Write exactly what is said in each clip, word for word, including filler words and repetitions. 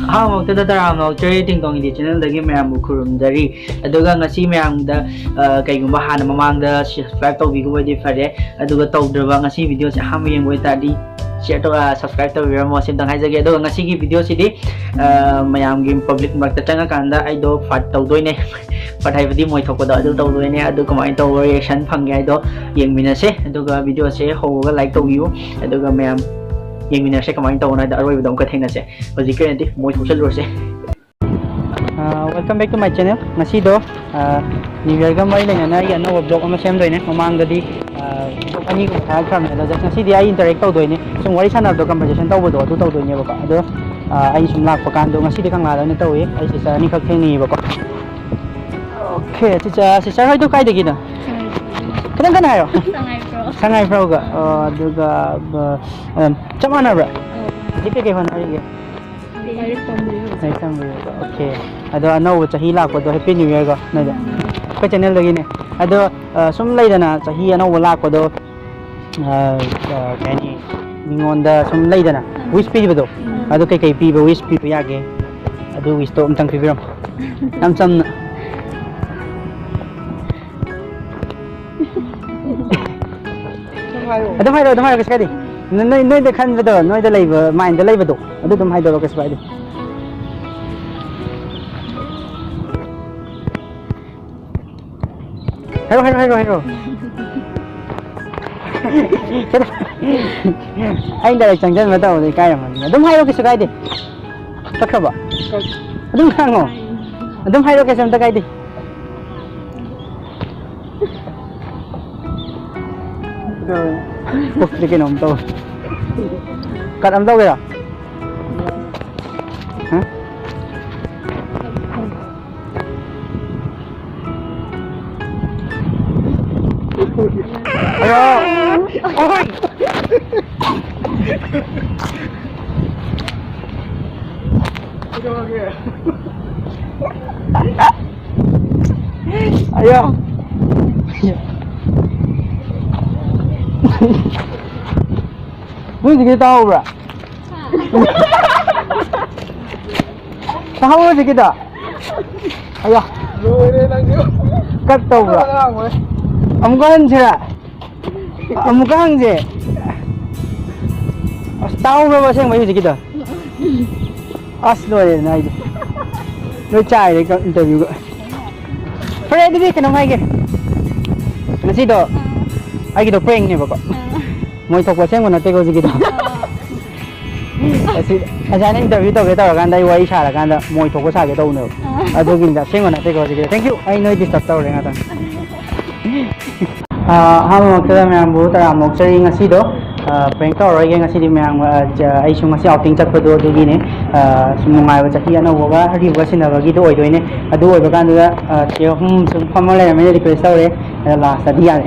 ꯑꯍꯥꯟꯕꯃꯛꯇꯗ ꯇꯔꯥꯝꯅ ꯑꯣꯛꯆꯔꯤ, ꯇꯤꯡꯇꯣꯡ ꯏꯟꯗꯤ ꯆꯦꯅꯦꯜꯗꯒꯤ ꯃꯌꯥꯝꯕꯨ ꯈꯨꯔꯨꯝꯖꯔꯤ꯫ ꯑꯗꯨꯒ ꯉꯁꯤ ꯃꯌꯥꯝꯗ, ꯑ, ꯀꯩꯒꯨꯝꯕ ꯍꯥꯟꯅ ꯃꯃꯥꯡꯗ ꯁꯕꯁꯀ꯭ꯔꯥꯏꯕ ꯇꯧꯕꯤꯈꯤꯕ ꯑꯣꯏꯗꯤ ꯐꯔꯦ, ꯑꯗꯨꯒ ꯇꯧꯗ꯭ꯔꯕ, ꯉꯁꯤ ꯚꯤꯗꯤꯑꯣꯁꯦ ꯑꯍꯥꯟꯕ ꯌꯦꯡꯕ ꯑꯣꯏꯇꯥꯔꯗꯤ ꯁꯤꯌꯔ ꯇꯧ-, ꯑ, ꯁꯕꯁꯀ꯭ꯔꯥꯏꯕ ꯇꯧꯕꯤꯔꯝꯃꯣ, ꯁꯤ ꯑꯝꯇꯪ ꯍꯥꯏꯖꯒꯦ꯫ ꯑꯗꯨꯒ ꯉꯁꯤꯒꯤ ꯚꯤꯗꯤꯑꯣꯁꯤꯗꯤ, ꯑ, ꯃꯌꯥꯝꯒꯤ ꯄꯕ꯭ꯂꯤꯛ ꯃꯔꯛꯇ ꯆꯪꯉꯀꯥꯟꯗ ꯑꯩꯗꯣ ꯐꯥꯏꯠ ꯇꯧꯗꯣꯏꯅꯦ꯫ ꯐꯥꯏꯠ ꯍꯥꯏꯕꯗꯤ ꯃꯣꯏ ꯊꯣꯛꯄꯗꯣ ꯑꯗꯨ ꯇꯧꯗꯣꯏꯅꯦ꯫ ꯑꯗꯨ ꯀꯃꯥꯏꯅ ꯇꯧꯕ ꯔꯤꯌꯦꯛꯁꯟ ꯐꯪꯒꯦ ꯍꯥꯏꯗꯣ ꯌꯦꯡꯃꯤꯟꯅꯁꯦ꯫ ꯑꯗꯨꯒ ꯚꯤꯗꯤꯑꯣꯁꯦ ꯍꯧꯕꯒ ꯂꯥꯏꯛ ꯇꯧꯕꯤꯌꯨ꯫ ꯑꯗꯨꯒ ꯃꯌꯥꯝ ꯌꯦꯡꯃꯤꯟꯅꯁꯦ ꯀꯃꯥꯏꯅ ꯇꯧꯕꯅꯣ ꯍꯥꯏꯗꯣ ꯑꯔꯣꯏꯕꯗ ꯑꯃꯨꯛꯀ ꯊꯦꯡꯅꯁꯦ꯫ ꯍꯧꯖꯤꯛꯀꯤ ꯑꯣꯏꯅꯗꯤ ꯃꯣꯏ ꯊꯣꯛꯆꯜꯂꯨꯔꯁꯦ꯫ Welcome back to my channel. ꯉꯁꯤꯗꯣ, ꯑ, New Yearꯒ ꯃꯔꯤ ꯂꯩꯅꯅ ꯑꯩꯒꯤ ꯑꯅꯧꯕ vlog ꯑꯃ ꯁꯦꯝꯗꯣꯏꯅꯦ꯫ ꯃꯃꯥꯡꯗꯗꯤ, ꯑ, vlog ꯑꯅꯤꯒꯨꯝꯕ ꯊꯥꯔꯛꯈ꯭ꯔꯕꯅꯦ꯫ ꯑꯗꯣ just ꯉꯁꯤꯗꯤ ꯑꯩ interact ꯇꯧꯗꯣꯏꯅꯦ꯫ ꯁꯨꯝ ꯋꯥꯔꯤ ꯁꯥꯟꯅꯕꯗꯣ, conversation ꯇꯧꯕꯗꯣ ꯑꯗꯨ ꯇꯧꯗꯣꯏꯅꯦꯕꯀꯣ꯫ ꯑꯗꯣ, ꯑ, ꯑꯩ ꯁꯨꯝ ꯂꯥꯛꯄ ꯀꯥꯟꯗꯣ ꯉꯁꯤꯗꯤ ꯀꯪꯂꯥꯗ ꯑꯣꯏꯅ ꯇꯧꯏ꯫ ꯑꯩ sister ꯑꯅꯤꯈꯛ ꯊꯦꯡꯅꯩꯌꯦꯕꯀꯣ꯫ Okay, sister, sister ꯍꯣꯏꯗꯣ ꯀꯥꯏꯗꯒꯤꯅꯣ? ꯈꯤꯇꯪ ꯀꯟꯅ ꯍꯥꯏꯔꯣ꯫ ꯁꯉꯥꯏꯄ꯭ꯔꯧ꯫ ꯁꯉꯥꯏꯄ꯭ꯔꯧꯒ꯫ ꯑꯣ, ꯑꯗꯨꯒ, ꯑ, ꯑ, ꯆꯞ ꯃꯥꯟꯅꯕ꯭ꯔꯥ? ꯑꯧ꯫ ꯍꯧꯖꯤꯛ ꯀꯩꯀꯩ ꯍꯣꯠꯅꯔꯤꯒꯦ? ꯂꯥꯏꯔꯤꯛ ꯇꯝꯕꯤꯌꯨ꯫ ꯂꯥꯏꯔꯤꯛ ꯇꯝꯕꯤꯌꯨ꯫ Okay. ꯑꯗꯣ ꯑꯅꯧꯕ ꯆꯍꯤ ꯂꯥꯛꯄꯗꯣ Happy New Yearꯒ ꯅꯣꯏꯗ꯫ ꯎꯝ꯫ ꯑꯩꯈꯣꯏ channelꯗꯒꯤꯅꯦ꯫ ꯑꯗꯣ, ꯑ, ꯁꯨꯝ ꯂꯩꯗꯅ ꯆꯍꯤ ꯑꯅꯧꯕ ꯂꯥꯛꯄꯗꯣ, ꯑ, ꯑ, ꯀꯩ ꯍꯥꯏꯅꯤ, ꯃꯤꯉꯣꯟꯗ ꯁꯨꯝ ꯂꯩꯗꯅ ꯎꯝ꯫ Wish ꯄꯤꯕꯗꯣ, ꯎꯝ꯫ ꯑꯗꯨ ꯀꯩꯀꯩ ꯄꯤꯕ, wish ꯄꯤꯕ ꯌꯥꯒꯦ? ꯑꯗꯨ wishꯇꯣ ꯑꯝꯇꯪ ꯄꯤꯕꯤꯔꯝꯃꯣ꯫ ꯌꯥꯝ ꯆꯝꯅ꯫ ꯑꯗꯨꯝ ꯍꯥꯏꯔꯣ, ꯑꯗꯨꯝ ꯍꯥꯏꯔꯣ, ꯀꯩꯁꯨ ꯀꯥꯏꯗꯦ꯫ ꯅ-, ꯅꯣꯏ, ꯅꯣꯏꯗ ꯈꯟꯕꯗꯣ, ꯅꯣꯏꯗ ꯂꯩꯕ, mindꯗ ꯂꯩꯕꯗꯣ, ꯑꯗꯨ ꯑꯗꯨꯝ ꯍꯥꯏꯗꯣꯔꯛꯑꯣ, ꯀꯩꯁꯨ ꯀꯥꯏꯗꯦ꯫ ꯍꯥꯏꯔꯣ, ꯍꯥꯏꯔꯣ, ꯍꯥꯏꯔꯣ, ꯍꯥꯏꯔꯣ꯫ ꯑꯩꯅ direct ꯆꯪꯁꯤꯟꯕ ꯇꯧꯕꯗ ꯏꯀꯥꯏꯔꯝꯃꯅꯤ꯫ ꯑꯗꯨꯝ ꯍꯥꯏꯔꯣ, ꯀꯩꯁꯨ ꯀꯥꯏꯗꯦ꯫ ꯀꯛꯈ꯭ꯔꯕꯣ? ꯑꯗꯨꯝ ꯉꯥꯡꯉꯣ꯫ ꯑꯗꯨꯝ ꯍꯥꯏꯔꯣ, ꯀꯩꯁꯨ ꯑꯝꯇ ꯀꯥꯏꯗꯦ꯫ ꯀꯣꯛꯁꯤꯗ ꯀꯩꯅꯣꯝ ꯇꯧꯔꯦ꯫ Cut ꯑꯃ ꯇꯧꯒꯦꯔꯣ? ꯍꯥ? ꯑꯌꯥ! ꯑꯣꯏ! ꯑꯌꯥ! ꯅꯣꯏꯗꯤ ꯀꯩ ꯇꯥꯍꯧꯕ꯭ꯔꯥ? ꯍꯧꯔꯁꯤ ꯈꯤꯇ꯫ ꯑꯌꯥ꯫ ꯂꯣꯏꯔꯦ ꯅꯪꯁꯨ꯫ ꯀꯠ ꯇꯧꯕ꯭ꯔꯥ? ꯑꯉꯥꯡ ꯑꯣꯏ꯫ ꯑꯃꯨꯛꯀ ꯍꯟꯁꯤꯔꯥ? ꯑꯃꯨꯛꯀ ꯍꯪꯁꯦ꯫ ꯑꯁ, ꯇꯥꯍꯧꯕ꯭ꯔꯕ ꯑꯁꯦꯡꯕꯩ ꯍꯧꯖꯤꯛꯀꯤꯗꯣ? ꯑꯁ, ꯂꯣꯏꯔꯦꯗꯅ ꯑꯩꯗꯤ꯫ ꯂꯣꯏ ꯆꯥꯏꯔꯦ ꯀ-, interview ꯒ꯫ ꯐꯔꯦ, ꯑꯗꯨꯗꯤ ꯀꯩꯅꯣꯝ ꯍꯥꯏꯒꯦ꯫ ꯉꯁꯤꯗꯣ ꯑꯩꯒꯤꯗꯣ prank ꯅꯦꯕꯀꯣ꯫ ꯃꯣꯏ ꯊꯣꯛꯄ ꯑꯁꯦꯡꯕ ꯅꯠꯇꯦꯀꯣ ꯍꯧꯖꯤꯛꯀꯤꯗꯣ꯫ ꯑꯁꯤ, ꯑꯁꯥꯏꯅ interview ꯇꯧꯒꯦ ꯇꯧꯔꯀꯥꯟꯗ ꯑꯩ ꯋꯥꯔꯤ ꯁꯥꯔꯀꯥꯟꯗ ꯃꯣꯏ ꯊꯣꯛꯄ ꯁꯥꯒꯦ ꯇꯧꯕꯅꯦꯕ꯫ ꯑꯗꯨꯒꯤꯅꯤꯗ, ꯑꯁꯦꯡꯕ ꯅꯠꯇꯦꯀꯣ ꯍꯧꯖꯤꯛꯀꯤꯗꯣ꯫ Thank you, ꯑꯩ ꯅꯣꯏ disturb ꯇꯧꯔꯦ ꯉꯥꯛꯇꯪ꯫ ꯑꯥ, ꯑꯍꯥꯟꯕꯃꯛꯇꯗ ꯃꯌꯥꯝꯕꯨ ꯇꯔꯥꯝꯅ ꯑꯣꯛꯆꯔꯤ꯫ ꯉꯁꯤꯗꯣ, ꯑꯥ, prank ꯇꯧꯔꯔꯣꯏꯒꯦ꯫ ꯉꯁꯤꯗꯤ ꯃꯌꯥꯝ, ꯑꯥ, ꯆ-, ꯑꯩꯁꯨ ꯉꯁꯤ outing ꯆꯠꯄꯗꯣ ꯑꯗꯨꯒꯤꯅꯦ꯫ ꯑꯥ, ꯁꯨꯝ ꯅꯨꯡꯉꯥꯏꯕ ꯆꯍꯤ ꯑꯅꯧꯕꯒ ꯑꯔꯤꯕꯒ ꯁꯤꯟꯅꯕꯒꯤꯗꯣ ꯑꯣꯏꯗꯣꯏꯅꯦ꯫ ꯑꯗꯨ ꯑꯣꯏꯕ ꯀꯥꯟꯗꯨꯗ, ꯑꯥ, ꯆꯦ ꯑꯍꯨꯝ ꯁꯨꯝ ꯐꯝꯃ ꯂꯩꯔꯝꯃꯦꯅ request ꯇꯧꯔꯦ꯫ ꯑꯗ last ꯇꯗꯤ ꯌꯥꯔꯦ꯫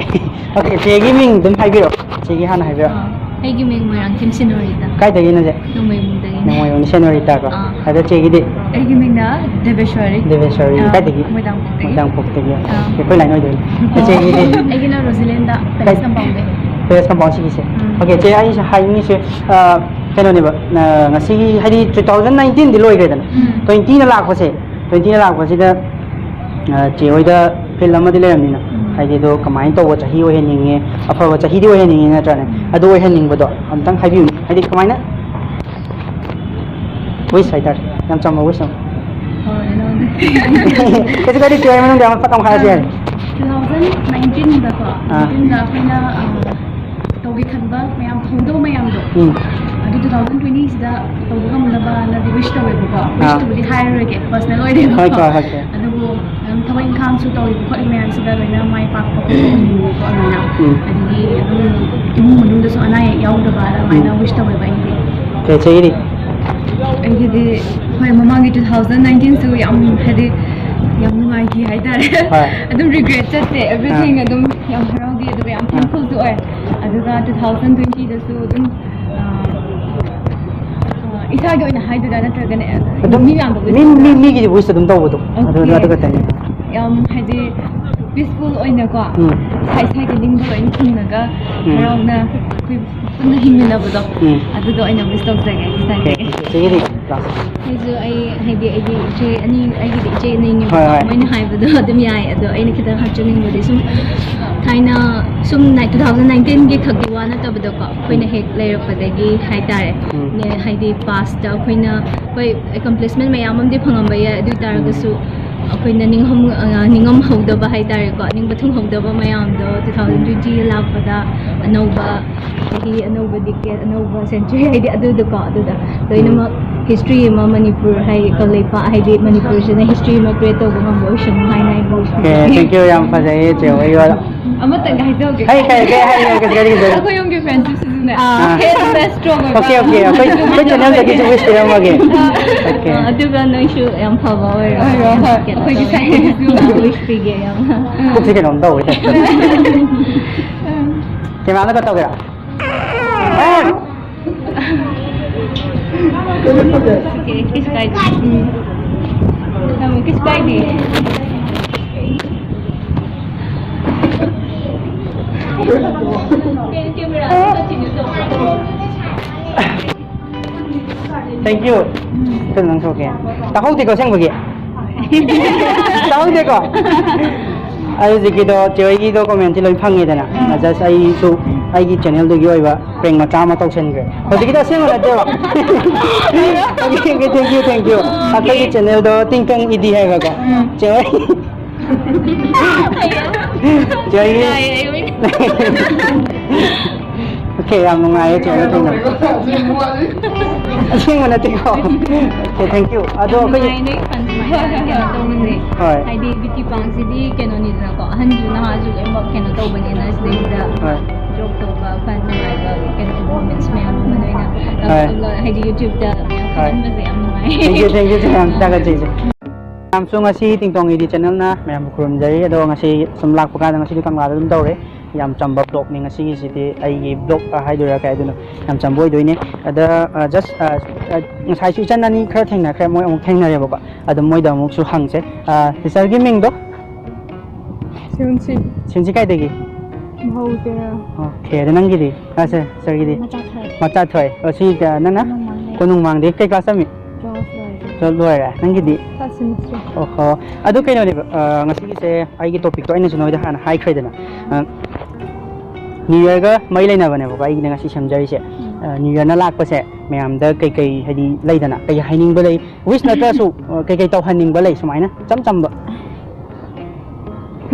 Okay, ꯆꯦꯒꯤ ꯃꯤꯡ ꯑꯗꯨꯝ ꯍꯥꯏꯕꯤꯔꯛꯑꯣ꯫ ꯆꯦꯒꯤ ꯍꯥꯟꯅ ꯍꯥꯏꯕꯤꯔꯛꯑꯣ꯫ ꯑꯥ, ꯑꯩꯒꯤ ꯃꯤꯡ ꯃꯣꯏꯔꯥꯡꯊꯦꯝ ꯁꯤꯅꯣꯔꯤꯇꯥ꯫ ꯀꯥꯏꯗꯒꯤꯅꯣ ꯆꯦ? ꯅꯣꯡꯃꯩꯕꯨꯡꯗꯒꯤꯅꯦ꯫ ꯅꯣꯡꯃꯩꯕꯨꯡ ꯁꯤꯅꯣꯔꯤꯇꯥ ꯀꯣ꯫ ꯑꯥ꯫ ꯑꯗ ꯆꯦꯒꯤꯗꯤ? ꯑꯩꯒꯤ ꯃꯤꯡꯅ ꯗꯦꯕꯦꯁꯣꯔꯤ꯫ ꯗꯦꯕꯦꯁꯣꯔꯤ꯫ ꯑꯥ, ꯀꯥꯏꯗꯒꯤ? ꯃꯣꯏꯗꯥꯡꯄꯣꯛꯇꯒꯤ꯫ ꯃꯣꯏꯗꯥꯡꯄꯣꯛꯇꯒꯤ꯫ ꯑꯥ꯫ ꯑꯩꯈꯣꯏ line ꯑꯣꯏꯗꯣꯏꯅꯦ꯫ ꯑꯥ꯫ ꯆꯦꯒꯤꯗꯤ? ꯑꯩꯒꯤꯅ ꯔꯣꯖꯤꯂꯦꯟꯗ, ꯄꯦꯂꯦꯁ ꯀꯥꯏ? ꯀꯝꯄꯥꯎꯟꯗꯒꯤ꯫ ꯄꯦꯂꯦꯁ ꯀꯝꯄꯥꯎꯟ ꯁꯤꯒꯤꯁꯦ? ꯎꯝ꯫ Okay, ꯆꯦ, ꯑꯩꯁꯦ ꯍꯥꯏꯅꯤꯡꯉꯤꯁꯦ, ꯑꯥ, ꯀꯩꯅꯣꯅꯦꯕ, ꯑꯥ, ꯉꯁꯤꯒꯤ, ꯍꯥꯏꯗꯤ, two thousand nineteen ꯗꯤ ꯂꯣꯏꯈ꯭ꯔꯦꯗꯅ, ꯎꯝ꯫ Twenty ꯅ ꯂꯥꯛꯄꯁꯦ, twenty ꯅ ꯂꯥꯛꯄꯁꯤꯗ, ꯑ, ꯆꯦ ꯍꯣꯏꯗ feel ꯑꯃꯗꯤ ꯂꯩꯔꯝꯅꯤꯅ, ꯎꯝ꯫ ꯍꯥꯏꯗꯤ ꯑꯗꯣ ꯀꯃꯥꯏꯅ ꯇꯧꯕ ꯆꯍꯤ ꯑꯣꯏꯍꯟꯅꯤꯡꯉꯦ, ꯑꯐꯕ ꯆꯍꯤꯗꯤ ꯑꯣꯏꯍꯟꯅꯤꯡꯉꯦ ꯅꯠꯇ꯭ꯔꯥꯅꯦ? ꯎꯝ꯫ ꯑꯗꯨ ꯑꯣꯏꯍꯟꯅꯤꯡꯕꯗꯣ ꯑꯝꯇꯪ ꯍꯥꯏꯕꯤꯌꯨꯅꯦ, ꯍꯥꯏꯗꯤ ꯀꯃꯥꯏꯅ? Wish ꯍꯥꯏꯇꯥꯔꯦ, ꯌꯥꯝ ꯆꯝꯕ wish ꯑꯃ꯫ ꯍꯣꯏ, ꯅꯪ꯫ ꯀꯩꯁꯨ ꯀꯥꯏꯗꯦ, ꯆꯦ ꯍꯣꯏ ꯃꯅꯨꯡꯗ ꯑꯃ ꯐꯠ ꯑꯃ ꯍꯥꯏꯔꯁꯨ ꯌꯥꯏ꯫ Two thousand nineteen ꯗꯀꯣ, ꯑꯥ꯫ Nineteen ꯗ ꯑꯩꯈꯣꯏꯅ, ꯑ, ꯇꯧꯒꯦ ꯈꯟꯕ ꯃꯌꯥꯝ, ꯐꯪꯍꯧꯗꯕ ꯃꯌꯥꯝꯗꯣ, ꯎꯝ꯫ ꯑꯗꯨ two thousand twenty ꯁꯤꯗ ꯇꯧꯕ ꯉꯝꯅꯕꯅꯗꯤ wish ꯇꯧꯋꯦꯕꯀꯣ꯫ ꯑꯥ꯫ Wish ꯇꯧꯕꯗꯤ ꯍꯥꯏꯔꯔꯣꯏꯒꯦ, personal ꯑꯣꯏꯔꯦꯕꯀꯣ꯫ ꯍꯣꯏ, ꯍꯣꯏ, ꯍꯣꯏ, ꯍꯣꯏ꯫ ꯑꯗꯨꯕꯨ ꯑꯗꯨꯝ ꯊꯕꯛ ꯏꯪꯈꯥꯡꯁꯨ ꯇꯧꯔꯤꯕ ꯈꯣꯠꯂꯤꯕ ꯃꯌꯥꯝꯁꯤꯗ ꯂꯣꯏꯅ ꯃꯥꯏ ꯄꯥꯛꯄ ꯈꯣꯠꯄ ꯑꯣꯏꯍꯟꯅꯤꯡꯕꯀꯣ ꯑꯗꯨꯃꯥꯏꯅ꯫ ꯎꯝ꯫ ꯑꯗꯒꯤ ꯑꯗꯨꯝ ꯏꯃꯨꯡ ꯃꯅꯨꯡꯗꯁꯨ ꯑꯅꯥ ꯑꯌꯦꯛ ꯌꯥꯎꯗꯕ ꯑꯗꯨꯃꯥꯏꯅ ꯎꯝ꯫ Wish ꯇꯧꯋꯦꯕ ꯑꯩꯒꯤꯗꯤ꯫ ꯀꯩ ꯆꯍꯤꯗꯤ? ꯑꯩꯒꯤꯗꯤ, ꯍꯣꯏ, ꯃꯃꯥꯡꯒꯤ two thousand nineteen ꯁꯨ ꯌꯥꯝ, ꯍꯥꯏꯗꯤ, ꯌꯥꯝ ꯅꯨꯡꯉꯥꯏꯈꯤ ꯍꯥꯏꯇꯥꯔꯦ꯫ ꯍꯣꯏ꯫ ꯑꯗꯨꯝ regret ꯆꯠꯇꯦ, everything ꯑꯥ꯫ ꯑꯗꯨꯝ ꯌꯥꯝ ꯍꯔꯥꯎꯈꯤ, ꯑꯗꯨꯒ ꯌꯥꯝ ꯑꯥ꯫ Thankful ꯁꯨ ꯑꯣꯏ꯫ ꯑꯗꯨꯒ two thousand twenty ꯗꯁꯨ ꯑꯗꯨꯝ, ꯑꯥ, ꯑꯥ, ꯏꯁꯥꯒꯤ ꯑꯣꯏꯅ ꯍꯥꯏꯗꯣꯏꯔꯥ ꯅꯠꯇ꯭ꯔꯒꯅꯦ, ꯑꯗꯨꯝ ꯃꯤ ꯃꯌꯥꯝꯗ wish ꯃꯤ, ꯇꯧꯗꯣꯏꯔꯥ? ꯃꯤ, ꯃꯤꯒꯤ wish ꯑꯗꯨꯝ ꯇꯧꯕꯗꯣ꯫ ꯑꯗꯨ, ꯑꯗꯨ, Okay꯫ ꯑꯗꯨ ꯈꯛꯇꯅꯤ꯫ ꯌꯥꯝ, ꯍꯥꯏꯗꯤ, peaceful ꯑꯣꯏꯅꯀꯣ꯫ ꯎꯝ꯫ ꯏꯁꯥ ꯏꯁꯥꯒꯤ ꯅꯤꯡꯕ ꯂꯣꯏꯅ ꯊꯨꯡꯅꯒ ꯎꯝ꯫ ꯍꯔꯥꯎꯅ ꯑꯩꯈꯣꯏ ꯄꯨꯟꯅ ꯍꯤꯡꯃꯤꯟꯅꯕꯗꯣ ꯎꯝ꯫ ꯑꯗꯨꯗꯣ ꯑꯩꯅ ꯃꯤꯁ ꯇꯧꯖꯒꯦ ꯏꯁꯥꯒꯤ꯫ ꯑꯣꯀꯦ, ꯆꯦꯒꯤꯗꯤ ꯂꯥꯁ꯫ ꯑꯩꯁꯨ ꯑꯩ ꯍꯥꯏꯗꯤ ꯑꯩꯒꯤ ꯏꯆꯦ ꯑꯅꯤ ꯑꯩꯒꯤꯗꯤ ꯏꯆꯦ ꯑꯅꯤꯅꯦꯕꯀꯣ ꯍꯣꯏ, ꯍꯣꯏ꯫ ꯃꯣꯏꯅ ꯍꯥꯏꯕꯗꯣ ꯑꯗꯨꯝ ꯌꯥꯏ꯫ ꯑꯗꯣ ꯑꯩꯅ ꯈꯤꯇꯪ ꯍꯥꯞꯆꯅꯤꯡꯕꯗꯤ ꯁꯨꯝ ꯊꯥꯏꯅ ꯁꯨꯝ ꯅꯥꯏ-, two thousand nineteen ꯒꯤ ꯈꯛꯀꯤ ꯋꯥ ꯅꯠꯇꯕꯗꯀꯣ ꯑꯩꯈꯣꯏꯅ ꯍꯦꯛ ꯂꯩꯔꯛꯄꯗꯒꯤ ꯍꯥꯏꯇꯥꯔꯦ ꯎꯝ꯫ ꯅꯦ-, ꯍꯥꯏꯗꯤ ꯄꯥꯁꯇ ꯑꯩꯈꯣꯏꯅ ꯍꯣꯏ ꯑꯦꯀꯝꯄ꯭ꯂꯤꯁꯃꯦꯟ ꯃꯌꯥꯝ ꯑꯃꯗꯤ ꯐꯪꯉꯝꯕ ꯌꯥꯏ꯫ ꯑꯗꯨ ꯑꯣꯏ ꯇꯥꯔꯒꯁꯨ ꯑꯩꯈꯣꯏꯅ ꯅꯤꯡꯉꯝ-, ꯑ, ꯅꯤꯡꯉꯝꯍꯧꯗꯕ ꯍꯥꯏ ꯇꯥꯔꯦꯀꯣ, ꯅꯤꯡꯕ ꯊꯨꯡꯍꯧꯗꯕ ꯃꯌꯥꯝꯗꯣ two thousand twenty ꯂꯥꯛꯄꯗ ꯑꯅꯧꯕ ꯆꯍꯤ, ꯑꯅꯧꯕ ꯗꯤꯀꯦꯠ, ꯑꯅꯧꯕ ꯁꯦꯟꯆꯨꯔꯤ ꯍꯥꯏꯗꯤ ꯑꯗꯨꯗꯀꯣ ꯑꯗꯨꯗ ꯂꯣꯏꯅꯃꯛ ꯍꯤꯁꯇ꯭ꯔꯤ ꯑꯃ ꯃꯅꯤꯄꯨꯔ ꯍꯥꯏ ꯀꯪꯂꯩꯄꯥꯛ ꯍꯥꯏꯗꯤ ꯃꯅꯤꯄꯨꯔꯁꯤꯅ ꯍꯤꯁꯇ꯭ꯔꯤ ꯑꯃ ꯀ꯭ꯔꯤꯌꯦꯠ ꯇꯧꯕ ꯉꯝꯕ ꯑꯣꯏꯁꯅꯨ ꯍꯥꯏꯅ ꯑꯩꯕꯨ ꯑꯣꯀꯦ, thank you, ꯌꯥꯝ ꯐꯖꯩꯌꯦ ꯆꯦ ꯍꯣꯏ꯫ ꯑꯃꯇꯪꯒ ꯍꯥꯏꯖꯍꯧꯒꯦ꯫ ꯍꯥꯏ, ꯀꯩ, ꯀꯩ ꯍꯥꯏꯔꯤꯅꯣ? ꯀꯩ, ꯀꯔꯤ, ꯀꯔꯤ? ꯑꯩꯈꯣꯏ ꯌꯨꯝꯒꯤ ꯐ꯭ꯔꯦꯟꯁꯤꯞꯁꯤꯁꯨꯅꯦ ꯑꯥ꯫ ꯍꯦꯟꯅ ꯁ꯭ꯇꯔꯣꯡ ꯑꯣꯏꯕ꯫ ꯑꯣꯀꯦ, ꯑꯣꯀꯦ, ꯑꯩꯈꯣꯏ, ꯑꯩꯈꯣꯏ ꯆꯦꯅꯦꯜꯗꯒꯤꯁꯨ ꯋꯤꯁ ꯄꯤꯔꯝꯃꯒꯦ꯫ ꯑꯣꯀꯦ꯫ ꯑꯥ, ꯑꯗꯨꯒ ꯅꯣꯏꯁꯨ ꯌꯥꯝ ꯐꯕ ꯑꯣꯏꯔꯣ꯫ ꯍꯣꯏ, ꯍꯣꯏ, ꯍꯣꯏ꯫ ꯀꯩꯅꯣ ꯑꯩꯈꯣꯏꯒꯤ ꯇꯧꯋꯦ꯫ ꯁꯥꯏꯠꯇꯒꯤꯁꯨ ꯋꯤꯁ ꯄꯤꯒꯦ ꯌꯥꯝ꯫ ꯄꯨꯛꯁꯦ ꯀꯩꯅꯣꯝ ꯇꯧꯋꯦ꯫ ꯀꯦꯃꯦꯔꯥꯗ ꯀꯠ ꯇꯧꯒꯦꯔꯥ? ꯑꯣꯀꯦ, ꯀꯩꯁꯨ ꯀꯥꯏꯗꯦ꯫ ꯎꯝ꯫ ꯅꯪ ꯀꯩꯁꯨ ꯀꯥꯏꯗꯦ꯫ Thank you꯫ ꯁꯤꯗ ꯅꯪ ꯊꯣꯛꯀꯦ꯫ ꯇꯥꯍꯧꯗꯦꯀꯣ ꯑꯁꯦꯡꯕꯒꯤ? ꯇꯥꯍꯧꯗꯦꯀꯣ? ꯑꯩ ꯍꯧꯖꯤꯛꯀꯤꯗꯣ ꯆꯦ ꯍꯣꯏꯒꯤꯗꯣ ꯀꯣꯃꯦꯟꯇꯤ ꯂꯣꯏ ꯐꯪꯉꯦꯗꯅ꯫ ꯑꯥ꯫ Just ꯑꯩꯁꯨ ꯑꯩꯒꯤ ꯆꯦꯅꯦꯜꯗꯨꯒꯤ ꯑꯣꯏꯕ ꯄ꯭ꯔꯦꯡ ꯃꯆꯥ ꯑꯃ ꯇꯧꯁꯟꯈ꯭ꯔꯦ꯫ ꯍꯧꯖꯤꯛꯀꯤꯗꯣ ꯑꯁꯦꯡꯕ ꯅꯠꯇꯦꯕ꯫ Okay, okay, thank you, thank you꯫ Okay. ꯑꯩꯈꯣꯏꯒꯤ ꯆꯦꯅꯦꯜꯗꯣ ꯇꯤꯡꯇꯣꯡ ꯏꯗꯤ ꯍꯥꯏꯕꯀꯣ꯫ ꯎꯝ꯫ ꯆꯦ ꯍꯣꯏ꯫ ꯆꯦ ꯍꯣꯏꯒꯤ ꯌꯥꯏꯌꯦ, ꯑꯩ ꯑꯣꯏꯅ꯫ Okay, ꯌꯥꯝ ꯅꯨꯡꯉꯥꯏꯌꯦ ꯆꯦ ꯍꯣꯏꯒ ꯊꯦꯡꯅꯕ꯫ ꯑꯁꯦꯡꯕ ꯅꯠꯇꯦꯀꯣ꯫ Okay, thank you꯫ ꯑꯗꯣ ꯌꯥꯝ ꯑꯩꯈꯣꯏꯒꯤ ꯅꯨꯡꯉꯥꯏ ꯅꯣꯏ fans ꯁꯨꯃꯥꯏꯅ ꯀꯩꯅꯣ ꯇꯧꯕꯁꯦ꯫ ꯍꯣꯏ꯫ ꯍꯥꯏꯗꯤ ꯕ꯭ꯌꯨꯇꯤ ꯄꯥꯔꯛꯁꯤꯗꯤ ꯀꯩꯅꯣꯅꯤꯗꯅꯀꯣ, ꯑꯍꯟꯁꯨ ꯅꯍꯥꯁꯨ ꯂꯣꯏꯅꯃꯛ ꯀꯩꯅꯣ ꯇꯧꯕꯅꯤꯅ ꯁꯤꯗꯩꯁꯤꯗ ꯍꯣꯏ꯫ Job ꯇꯧꯕ fans ꯅꯨꯡꯉꯥꯏꯕ ꯀꯩꯅꯣ moments ꯃꯌꯥꯝ ꯑꯃ ꯅꯣꯏꯅ ꯍꯣꯏ꯫ ꯍꯥꯏꯗꯤ YouTube ꯇ ꯃꯌꯥꯝ ꯍꯣꯏ꯫ ꯈꯪꯍꯟꯕꯁꯦ ꯌꯥꯝ ꯅꯨꯡꯉꯥꯏ꯫ Thank you, thank you ꯆꯦ, ꯌꯥꯝ ꯊꯥꯒꯠꯆꯩ ꯆꯦ꯫ ꯃꯌꯥꯝꯁꯨ ꯉꯁꯤ ꯇꯤꯡꯇꯣꯡ ꯏꯗꯤ ꯆꯦꯅꯦꯜꯅ ꯃꯌꯥꯝꯕꯨ ꯈꯨꯔꯨꯝꯖꯔꯤ꯫ ꯑꯗꯣ ꯉꯁꯤ ꯁꯨꯝ ꯂꯥꯛꯄ ꯀꯥꯟꯗ ꯉꯁꯤꯗꯤ ꯀꯪꯂꯥꯗ ꯑꯗꯨꯝ ꯇꯧꯔꯦ꯫ ꯌꯥꯝ ꯆꯝꯕ vlogꯅꯤ ꯉꯁꯤꯒꯤꯁꯤꯗꯤ, ꯑꯩꯒꯤ vlog ꯍꯥꯏꯗꯣꯏꯔꯥ ꯀꯩ ꯍꯥꯏꯗꯣꯏꯅꯣ, ꯌꯥꯝ ꯆꯝꯕ ꯑꯣꯏꯗꯣꯏꯅꯦ꯫ ꯑꯗ, ꯑ, just, ꯑ, ꯑ, ꯉꯁꯥꯏꯁꯨ ꯏꯆꯟ ꯑꯅꯤ ꯈꯔ ꯊꯦꯡꯅꯈ꯭ꯔꯦ, ꯃꯣꯏ ꯑꯃꯨꯛ ꯊꯦꯡꯅꯔꯦꯕꯀꯣ꯫ ꯑꯗꯣ ꯃꯣꯏꯗ ꯑꯃꯨꯛꯁꯨ ꯍꯪꯁꯦ꯫ ꯑ, sisterꯒꯤ ꯃꯤꯡꯗꯣ? ꯁꯤꯟꯁꯤ꯫ ꯁꯤꯟꯁꯤ ꯀꯥꯏꯗꯒꯤ? ꯃꯍꯧꯗ꯫ ꯑꯣꯀꯦ, ꯑꯗ ꯅꯪꯒꯤꯗꯤ? ꯑꯁꯦ, ꯁꯔꯒꯤꯗꯤ? ꯃꯆꯥ ꯊꯣꯏ꯫ ꯃꯆꯥ ꯊꯣꯏ꯫ ꯑꯣ, ꯁꯤ, ꯑ, ꯅꯪꯅ? ꯀꯣꯅꯨꯡ ꯃꯥꯡꯗ꯫ ꯀꯣꯅꯨꯡ ꯃꯥꯡꯗꯤ ꯀꯩ ꯀ꯭ꯂꯥꯁ ꯇꯝꯃꯤ? Twelve ꯂꯣꯏꯔꯦ꯫ Twelve ꯂꯣꯏꯔꯦ꯫ ꯅꯪꯒꯤꯗꯤ? First semester꯫ ꯑꯣꯍꯣ꯫ ꯑꯗꯨ ꯀꯩꯅꯣꯅꯦꯕ, ꯑ, ꯉꯁꯤꯒꯤꯁꯦ ꯑꯩꯒꯤ ꯇꯣꯄꯤꯛꯇꯣ ꯑꯩꯅꯁꯨ ꯅꯣꯏꯗ ꯍꯥꯟꯅ ꯍꯥꯏꯈ꯭ꯔꯦꯗꯅ꯫ ꯑ, New Yearꯒ ꯃꯔꯤ ꯂꯩꯅꯕꯅꯦꯕꯀꯣ ꯑꯩꯒꯤꯅ ꯉꯁꯤ ꯁꯦꯝꯖꯔꯤꯁꯦ꯫ ꯎꯝ꯫ ꯑ, New Yearꯅ ꯂꯥꯛꯄꯁꯦ ꯃꯌꯥꯝꯗ ꯀꯩꯀꯩ, ꯍꯥꯏꯗꯤ, ꯂꯩꯗꯅ, ꯀꯩ ꯍꯥꯏꯅꯤꯡꯕ ꯂꯩ? Wish ꯅꯠꯇ꯭ꯔꯁꯨ, ꯑ, ꯀꯩꯀꯩ ꯇꯧꯍꯟꯅꯤꯡꯕ ꯂꯩ ꯁꯨꯃꯥꯏꯅ ꯏꯆꯝ ꯆꯝꯕ?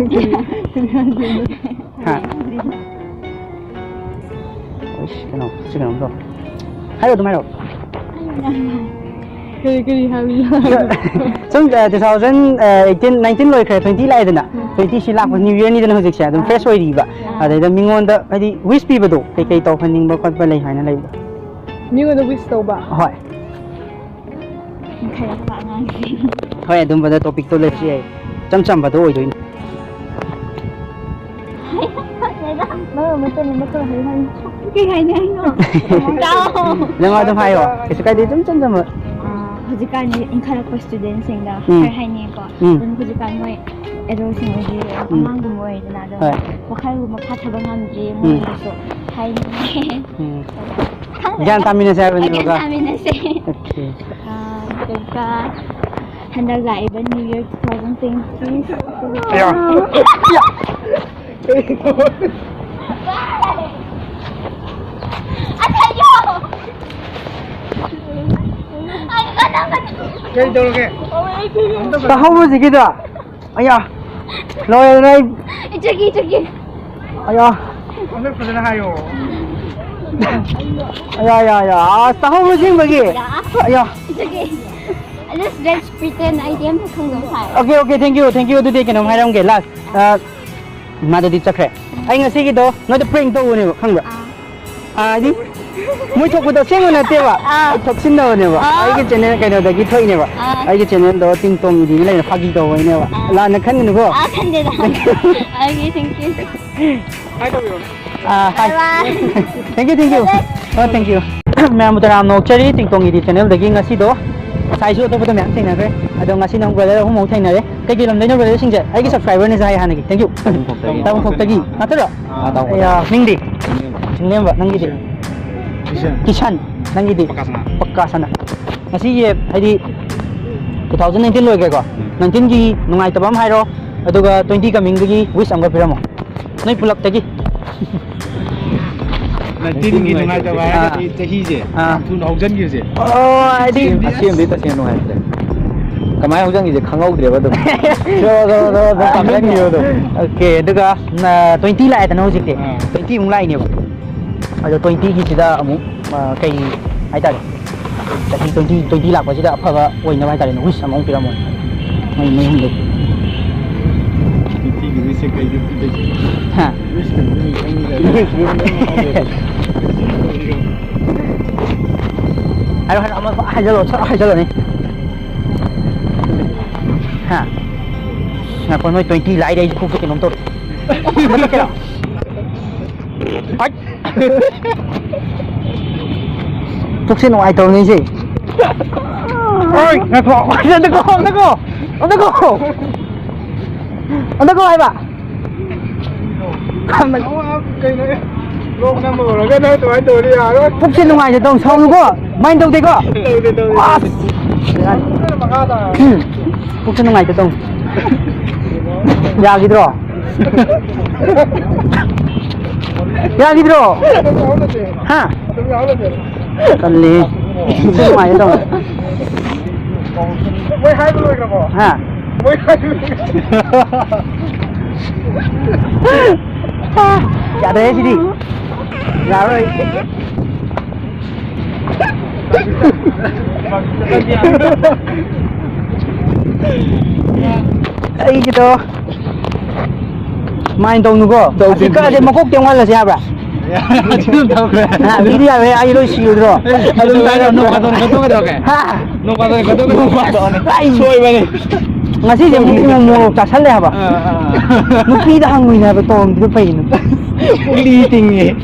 ꯍꯥ? ꯑꯩꯁ, ꯀꯩꯅꯣ, ꯁꯤ ꯀꯩꯅꯣꯝ ꯇꯧ꯫ ꯍꯥꯏꯔꯣ, ꯑꯗꯨꯝ ꯍꯥꯏꯔꯣ꯫ ꯀꯔꯤ, ꯀꯔꯤ ꯍꯥꯏꯕꯅꯣ? ꯁꯨꯝ, ꯑ, two thousand eighteen, nineteen ꯂꯣꯏꯈ꯭ꯔꯦ, twenty ꯂꯥꯛꯑꯦꯗꯅ꯫ ꯎꯝ꯫ Twenty ꯁꯤ ꯂꯥꯛꯄ New Yearꯅꯤꯗꯅ ꯍꯧꯖꯤꯛꯁꯦ, ꯑꯗꯨꯝ ꯑꯥ꯫ Fresh ꯑꯣꯏꯔꯤꯕ꯫ ꯑꯥ꯫ ꯑꯗꯩꯗ ꯃꯤꯉꯣꯟꯗ, ꯍꯥꯏꯗꯤ, wish ꯄꯤꯕꯗꯣ, ꯀꯩꯀꯩ ꯇꯧꯍꯟꯅꯤꯡꯕ ꯈꯣꯠꯄ ꯂꯩ ꯍꯥꯏꯅ ꯂꯩꯕꯗꯣ? ꯃꯤꯉꯣꯟꯗ wish ꯇꯧꯕ? ꯍꯣꯏ꯫ ꯏꯟꯈꯠꯂꯛꯄ ꯑꯉꯥꯡꯁꯤꯡ꯫ ꯍꯣꯏ, ꯑꯗꯨꯝꯕꯗ topicꯇꯣ ꯂꯩꯔꯁꯨ ꯌꯥꯏ꯫ ꯏꯆꯝ ꯆꯝꯕꯗꯣ ꯑꯣꯏꯗꯣꯏꯅꯤ꯫ ꯈꯪꯗꯦꯗ꯫ ꯃꯔꯛ ꯃꯔꯛꯇ ꯅꯪ ꯅꯠꯇ꯭ꯔꯣ ꯍꯥꯏꯌꯨ ꯍꯥꯏꯌꯨ꯫ ꯀꯩ ꯍꯥꯏꯅꯤ ꯍꯥꯏꯅꯣ? ꯇꯥꯎ꯫ ꯅꯪ ꯑꯗꯨꯝ ꯍꯥꯏꯌꯣ꯫ ꯀꯩꯁꯨ ꯀꯥꯏꯗꯦ, ꯏꯆꯝ ꯆꯝꯖꯕ꯫ ꯑꯥ, ꯍꯧꯖꯤꯛꯀꯥꯟꯗꯤ ꯏꯟꯈꯠꯂꯛꯄ studentꯁꯤꯡꯗ ꯎꯝ꯫ ꯈꯔ ꯍꯥꯏꯅꯤꯡꯉꯦꯀꯣ꯫ ꯎꯝ꯫ ꯑꯗꯨꯝ ꯍꯧꯖꯤꯛꯀꯥꯟ ꯃꯣꯏ adultꯁꯤꯡ ꯑꯣꯏꯗꯤ ꯎꯝ꯫ ꯑꯉꯥꯡꯒꯨꯝꯕ ꯑꯣꯏꯗꯅ ꯑꯗꯨꯝ ꯍꯣꯏ꯫ ꯋꯥꯈꯜꯒꯨꯝꯕ ꯐꯥꯊꯕ ꯉꯝꯗ꯭ꯔꯤ ꯎꯝ꯫ ꯃꯣꯏꯗꯁꯨ ꯍꯥꯏꯅꯤꯡꯉꯦ꯫ ꯎꯝ꯫ ꯈꯪꯗꯦ꯫ ꯒ꯭ꯌꯥꯟ ꯇꯥꯃꯤꯟꯅꯁꯦ ꯍꯥꯏꯕꯅꯦꯕꯀꯣ꯫ ꯒ꯭ꯌꯥꯟ ꯇꯥꯃꯤꯟꯅꯁꯦ꯫ Okay꯫ ꯑꯥ, ꯑꯗꯨꯒ ꯍꯟꯗꯛ ꯂꯥꯛꯏꯕ New Year two thousand twenty꯫ ꯑꯌꯥ! ꯑꯁ, ꯑꯩꯌꯣ! ꯑꯩ ꯀꯅꯥ ꯀꯅꯥ? ꯀꯩ ꯇꯧꯔꯒꯦ? ꯇꯥꯍꯧꯔꯣ ꯍꯧꯖꯤꯛꯀꯤꯗꯣ꯫ ꯑꯌꯥ! ꯂꯣꯏꯔꯦ, ꯅꯣꯏ꯫ ꯏꯆꯒꯤ, ꯏꯆꯒꯤ꯫ ꯑꯌꯥ! ꯑꯃꯨꯛ ꯐꯖꯅ ꯍꯥꯏꯌꯣ꯫ ꯑꯌꯥ, ꯑꯌꯥ, ꯑꯌꯥ! ꯑꯁ, ꯇꯥꯍꯧꯕ꯭ꯔꯣ ꯑꯁꯦꯡꯕꯒꯤ? ꯑꯌꯥ! ꯑꯌꯥ! It's okay. Let's, let's pretend ꯑꯩꯗꯤ ꯑꯝꯇ ꯈꯪꯗꯕ ꯁꯥꯏ꯫ Okay, okay, thank you, thank you꯫ ꯑꯗꯨꯗꯤ ꯀꯩꯅꯣꯝ ꯍꯥꯏꯔꯝꯒꯦ, last꯫ ꯑ, ꯃꯥꯗꯗꯤ ꯆꯠꯈ꯭ꯔꯦ꯫ ꯑꯩ ꯉꯁꯤꯒꯤꯗꯣ ꯅꯣꯏꯗ prank ꯇꯧꯕꯅꯦꯕ, ꯈꯪꯕ꯭ꯔꯥ? ꯑꯥ꯫ ꯑꯥ, ꯍꯥꯏꯗꯤ ꯃꯣꯏ ꯊꯣꯛꯄꯗꯣ ꯑꯁꯦꯡꯕ ꯅꯠꯇꯦꯕ꯫ ꯑꯥ꯫ ꯑꯩ ꯊꯣꯛꯆꯤꯟꯅꯕꯅꯦꯕ꯫ ꯑꯥ꯫ ꯑꯩꯒꯤ channel ꯀꯩꯅꯣꯗꯒꯤ ꯊꯣꯛꯏꯅꯦꯕ꯫ ꯑꯥ꯫ ꯑꯩꯒꯤ channelꯗꯣ ꯇꯤꯡꯇꯣꯡꯒꯤꯗꯤꯅ ꯂꯩꯅ ꯐꯥꯒꯤ ꯇꯧꯕꯅꯦꯕ꯫ ꯑꯥ꯫ ꯂꯥꯟꯅ ꯈꯟꯒꯅꯨꯀꯣ꯫ ꯑꯥ, ꯈꯟꯗꯦꯗ꯫ Thank you꯫ Okay, thank you꯫ Hi ꯇꯧꯕꯤꯔꯣ꯫ ꯑꯥ, hi꯫ Bye bye꯫ Thank you, thank you꯫ Bye bye꯫ ꯑꯣ, thank you꯫ ꯃꯌꯥꯝꯕꯨ ꯇꯔꯥꯝꯅ ꯑꯣꯛꯆꯔꯤ, ꯇꯤꯡꯇꯣꯡꯒꯤꯗꯤ channelꯗꯒꯤ ꯉꯁꯤꯗꯣ ꯉꯁꯥꯏꯁꯨ ꯑꯇꯣꯞꯄꯗ ꯃꯌꯥꯝ ꯊꯦꯡꯅꯈ꯭ꯔꯦ꯫ ꯑꯗꯣ ꯉꯁꯤ ꯅꯪ ꯕ꯭ꯔꯗꯔ ꯑꯍꯨꯝ ꯑꯃꯨꯛ ꯊꯦꯡꯅꯔꯦ꯫ ꯀꯩ ꯀꯩ ꯂꯝꯗꯩꯅꯣ ꯕ꯭ꯔꯗꯔꯁꯤꯡꯁꯦ? ꯑꯩꯒꯤ ꯁꯕꯁꯀ꯭ꯔꯥꯏꯕꯔꯅꯦꯁꯦ ꯍꯥꯏ ꯍꯥꯟꯅꯒꯤ꯫ Thank you꯫ ꯇꯥꯕꯨꯡꯈꯣꯛꯇꯒꯤ꯫ ꯇꯥꯕꯨꯡꯈꯣꯛꯇꯒꯤ ꯅꯠꯇ꯭ꯔꯣ? ꯑꯥ, ꯇꯥꯕꯨꯡꯈꯣꯛꯇꯒꯤ꯫ ꯑꯌꯥ, ꯃꯤꯡꯗꯤ? ꯆꯤꯡꯂꯦꯝꯕ꯫ ꯆꯤꯡꯂꯦꯝꯕ, ꯅꯪꯒꯤꯗꯤ? ꯀꯤꯁꯟ꯫ ꯀꯤꯁꯟ, ꯅꯪꯒꯤꯗꯤ? ꯄꯀꯥ ꯁꯅꯥ꯫ ꯄꯀꯥ ꯁꯅꯥ꯫ ꯉꯁꯤꯒꯤ ꯍꯥꯏꯗꯤ two thousand nineteen ꯂꯣꯏꯈ꯭ꯔꯦꯀꯣ, ꯎꯝ꯫ Nineteenꯒꯤ ꯅꯨꯡꯉꯥꯏꯇꯕ ꯑꯃ ꯍꯥꯏꯔꯣ, ꯑꯗꯨꯒ twenty comingꯗꯒꯤ wish ꯑꯃꯒ ꯄꯤꯔꯝꯃꯣ꯫ ꯅꯣꯏ ꯄꯨꯂꯞꯇꯒꯤ꯫ Nineteenꯒꯤ ꯅꯨꯡꯉꯥꯏꯇꯕ ꯍꯥꯏꯔꯒꯗꯤ ꯑꯥ꯫ ꯆꯍꯤꯁꯦ ꯑꯥ꯫ ꯌꯥꯝ ꯊꯨꯅ ꯍꯧꯖꯤꯟꯈꯤꯕꯁꯦ꯫ ꯑꯣ, ꯍꯥꯏꯗꯤ ꯑꯁꯦꯡꯕꯗꯤ ꯇꯁꯦꯡꯅ ꯅꯨꯡꯉꯥꯏꯇ꯭ꯔꯦ꯫ ꯀꯃꯥꯏꯅ ꯍꯧꯖꯤꯟꯈꯤꯁꯦ ꯈꯪꯍꯧꯗ꯭ꯔꯦꯕ ꯑꯗꯨꯝ꯫ ꯖꯣꯔꯣ, ꯖꯣꯔꯣ, ꯖꯣꯔꯣ, ꯑꯗꯨꯝ ꯀꯥꯞꯁꯤꯟꯈꯤꯕ ꯑꯗꯨꯝ꯫ Okay, ꯑꯗꯨꯒ, ꯑ, twenty ꯂꯥꯛꯑꯦꯗꯅ ꯍꯧꯖꯤꯛꯇꯤ꯫ ꯑꯥ꯫ Twenty ꯑꯃꯨꯛ ꯂꯥꯛꯏꯅꯦꯕ꯫ ꯑꯗꯣ twentyꯒꯤꯁꯤꯗ ꯑꯃꯨꯛ, ꯑ, ꯀꯩ ꯍꯥꯏꯇꯥꯔꯦ, ꯆꯍꯤ twenty, twenty ꯂꯥꯛꯄꯁꯤꯗ ꯑꯐꯕ ꯑꯣꯏꯅꯕ ꯍꯥꯏꯇꯥꯔꯦꯅꯦ, wish ꯑꯃꯃꯨꯛ ꯄꯤꯔꯝꯃꯣ꯫ ꯃꯣꯏ, ꯃꯣꯏ ꯑꯍꯨꯝꯗꯒꯤ꯫ Twentyꯒꯤ wishꯁꯦ ꯀꯩꯗ ꯄꯤꯗꯣꯏꯁꯦ? ꯍꯥ? Wishꯀꯤ ꯃꯃꯤꯡ ꯈꯪꯗ꯭ꯔꯦ꯫ ꯍꯥꯏꯔꯣ, ꯍꯥꯏꯔꯣ, ꯑꯃ ꯍꯥꯏꯖꯜꯂꯣ, ꯁꯠ ꯍꯥꯏꯖꯜꯂꯣꯅꯦ꯫ ꯍꯥ? ꯉꯥꯏꯈꯣ, ꯅꯣꯏ twenty ꯂꯥꯛꯏꯗꯤ ꯑꯩꯁꯨ ꯀꯣꯛꯁꯦ ꯀꯩꯅꯣꯝ ꯇꯧꯔꯦ꯫ ꯍꯥꯏꯠ! ꯄꯨꯛꯁꯦ ꯅꯨꯡꯉꯥꯏꯇꯕꯅꯤ ꯁꯤ꯫ ꯑꯣꯏ, ꯉꯥꯏꯈꯣ꯫ ꯑꯝꯇ ꯀꯣ, ꯑꯝꯇ ꯀꯣ꯫ ꯑꯝꯇ ꯀꯣ꯫ ꯑꯝꯇ ꯀꯣ ꯍꯥꯏꯕ꯫ ꯀꯩꯅꯣ? ꯂꯣꯛ ꯅꯝꯕ ꯍꯧꯔꯒ ꯅꯪ ꯑꯗꯨꯃꯥꯏꯅ ꯇꯧꯔꯗꯤ ꯌꯥꯔꯣꯏ꯫ ꯄꯨꯛꯁꯦ ꯅꯨꯡꯉꯥꯏꯇꯦ ꯇꯧ, ꯁꯥꯎꯅꯨꯀꯣ꯫ ꯃꯥꯏꯟ ꯇꯧꯗꯦꯀꯣ꯫ ꯇꯧꯗꯦ, ꯇꯧꯗꯦ꯫ ꯑꯁ! ꯃꯈꯥ ꯇꯥ꯫ ꯎꯝ꯫ ꯄꯨꯛꯁꯦ ꯅꯨꯡꯉꯥꯏꯇꯦ ꯇꯧ꯫ ꯌꯥꯈꯤꯗ꯭ꯔꯣ? ꯌꯥꯈꯤꯗ꯭ꯔꯣ? ꯍꯥ? ꯇꯜꯂꯤ꯫ ꯅꯨꯡꯉꯥꯏꯌꯦ ꯇꯧ꯫ ꯃꯣꯏ ꯍꯥꯏꯕ ꯂꯣꯏꯈ꯭ꯔꯕꯣ? ꯍꯥ? ꯃꯣꯏ ꯍꯥꯏꯕ ꯂꯣꯏꯈ꯭ꯔꯕꯣ? ꯌꯥꯗ꯭ꯔꯦ ꯁꯤꯗꯤ꯫ ꯌꯥꯔꯣꯏ꯫ ꯑꯩꯒꯤꯗꯣ ꯃꯥꯏꯟ ꯇꯧꯅꯨꯀꯣ꯫ ꯇꯧꯗꯦ꯫ ꯑꯁꯤ ꯀꯛꯑꯗꯤ ꯃꯀꯣꯛ ꯇꯦꯡꯍꯜꯂꯁꯤ ꯌꯥꯕ꯭ꯔꯥ? ꯑꯗꯨꯝ ꯇꯧꯈ꯭ꯔꯦ꯫ ꯍꯥ, ꯃꯤꯗꯤ ꯌꯥꯔꯣꯏ, ꯑꯩ ꯂꯣꯏ ꯁꯤꯔꯗ꯭ꯔꯣ? ꯑꯗꯨꯝ ꯇꯧꯔꯦ, ꯅꯣꯡ ꯐꯥꯗꯣꯛ ꯀꯠꯊꯣꯛꯀꯗꯧꯒꯦ꯫ ꯍꯥ? ꯅꯣꯡ ꯐꯥꯗꯣꯛ ꯀꯠꯊꯣꯛꯀꯗꯧꯕ꯫ ꯑꯩ ꯁꯣꯏꯕꯅꯤ꯫ ꯉꯁꯤꯁꯦ ꯃꯣꯔꯣꯛ, ꯃꯣꯔꯣꯛ ꯆꯥꯁꯜꯂꯦ ꯍꯥꯏꯕ꯫ ꯑꯥ, ꯑꯥ, ꯑꯥ꯫ ꯅꯨꯄꯤꯗ ꯍꯪꯉꯨꯏꯅꯦ ꯍꯥꯏꯕ, ꯇꯧꯔꯝꯗ꯭ꯔꯤꯗꯣ ꯐꯩꯅ꯫ ꯄꯨꯛꯂꯤ ꯇꯤꯡꯉꯦ꯫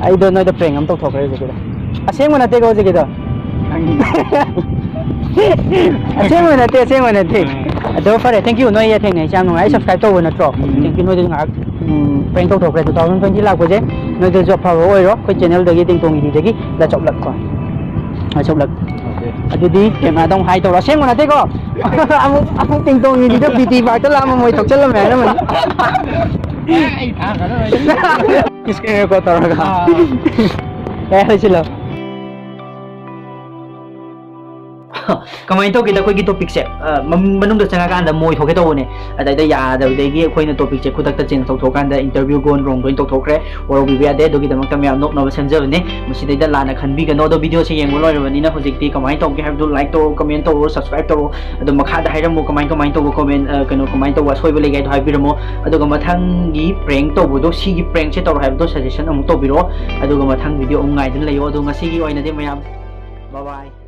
ꯑꯩꯗꯣ ꯅꯣꯏꯗ prank ꯑꯃ ꯇꯧꯊꯣꯛꯈ꯭ꯔꯦ ꯍꯧꯖꯤꯛꯀꯤꯗꯣ꯫ ꯑꯁꯦꯡꯕ ꯅꯠꯇꯦꯀꯣ ꯍꯧꯖꯤꯛꯀꯤꯗꯣ꯫ ꯑꯁꯦꯡꯕ ꯅꯠꯇꯦ, ꯑꯁꯦꯡꯕ ꯅꯠꯇꯦ꯫ ꯑꯗꯣ ꯐꯔꯦ, thank you꯫ ꯅꯣꯏ ꯊꯦꯡꯅꯩꯁꯦ ꯌꯥꯝ ꯅꯨꯡꯉꯥꯏ꯫ ꯑꯩ subscribe ꯇꯧꯕ ꯅꯠꯇ꯭ꯔꯣ? Thank you꯫ ꯅꯣꯏꯗꯁꯨ ꯉꯥꯏꯍꯥꯛ, ꯎꯝ, prank ꯇꯧꯊꯣꯛꯈ꯭ꯔꯦ꯫ Two thousand twenty ꯂꯥꯛꯄꯁꯦ ꯅꯣꯏꯗꯁꯨ ꯑꯐꯕ ꯑꯣꯏꯔꯣ꯫ ꯑꯩꯈꯣꯏ channelꯗꯒꯤ, ꯇꯦꯡꯇꯣꯡꯒꯤꯗꯤꯗꯒꯤ꯫ Best of luck ꯀꯣ꯫ Best of luck꯫ ꯑꯗꯨꯗꯤ cameraꯗ ꯑꯃꯨꯛ hi ꯇꯧꯔꯣ꯫ ꯑꯁꯦꯡꯕ ꯅꯠꯇꯦꯀꯣ꯫ ꯑꯃꯨꯛ, ꯑꯃꯨꯛ ꯇꯦꯡꯇꯣꯡꯒꯤꯗꯤꯗ B T Parkꯇ ꯂꯥꯛꯑꯝꯃ ꯃꯣꯏ ꯊꯣꯛꯆꯜꯂꯝꯃꯦ ꯍꯥꯏꯔꯝꯃꯅꯤ꯫ Screen record ꯇꯧꯔꯒ꯫ ꯑꯥ꯫ ꯌꯥꯔꯦ, ꯂꯣꯏꯁꯤꯜꯂꯣ꯫ ꯀꯃꯥꯏꯅ ꯇꯧꯒꯦꯗ ꯑꯩꯈꯣꯏꯒꯤ topicꯁꯦ, ꯑ, ꯃꯝ-, ꯃꯅꯨꯡꯗ ꯆꯪꯉꯀꯥꯟꯗ ꯃꯣꯏ ꯊꯣꯛꯀꯦ ꯇꯧꯕꯅꯦ꯫ ꯑꯗꯩꯗ ꯌꯥꯗꯕꯗꯒꯤ ꯑꯩꯈꯣꯏꯅ topicꯁꯦ ꯈꯨꯗꯛꯇ change ꯇꯧꯊꯣꯛꯀꯥꯟꯗ interview gone wrong ꯂꯣꯏꯅ ꯇꯧꯊꯣꯛꯈ꯭ꯔꯦ꯫ ꯋꯥꯔꯧꯕꯤꯕ ꯌꯥꯗꯦ꯫ ꯑꯗꯨꯒꯤꯗꯃꯛꯇ ꯃꯌꯥꯝ ꯅꯣꯛꯅꯕ ꯁꯦꯝꯖꯕꯅꯦ꯫ ꯃꯁꯤꯗꯩꯗ ꯂꯥꯟꯅ ꯈꯟꯕꯤꯒꯅꯣ꯫ ꯑꯗꯣ videoꯁꯦ ꯌꯦꯡꯕ ꯂꯣꯏꯔꯕꯅꯤꯅ ꯍꯧꯖꯤꯛꯇꯤ ꯀꯃꯥꯏꯅ ꯇꯧꯒꯦ ꯍꯥꯏꯕꯗꯨ like ꯇꯧꯔꯣ, comment ꯇꯧꯔꯣ, subscribe ꯇꯧꯔꯣ꯫ ꯑꯗꯣ ꯃꯈꯥꯗ ꯍꯥꯏꯔꯝꯃꯨ ꯀꯃꯥꯏ ꯀꯃꯥꯏꯅ ꯇꯧꯕ comment, ꯑ, ꯀꯩꯅꯣ ꯀꯃꯥꯏꯅ ꯇꯧꯕ ꯑꯁꯣꯏꯕ ꯂꯩꯒꯦ ꯍꯥꯏꯗꯣ ꯍꯥꯏꯕꯤꯔꯝꯃꯣ꯫ ꯑꯗꯨꯒ ꯃꯊꯪꯒꯤ prank ꯇꯧꯕꯗꯣ, ꯁꯤꯒꯤ prankꯁꯦ ꯇꯧꯔꯣ ꯍꯥꯏꯕꯗꯣ suggestion ꯑꯃꯨꯛ ꯇꯧꯕꯤꯔꯛꯑꯣ꯫ ꯑꯗꯨꯒ ꯃꯊꯪ video ꯑꯃꯨꯛ ꯉꯥꯏꯗꯨꯅ ꯂꯩꯌꯣ꯫ ꯑꯗꯣ ꯉꯁꯤꯒꯤ ꯑꯣꯏꯅꯗꯤ ꯃꯌꯥꯝ bye bye꯫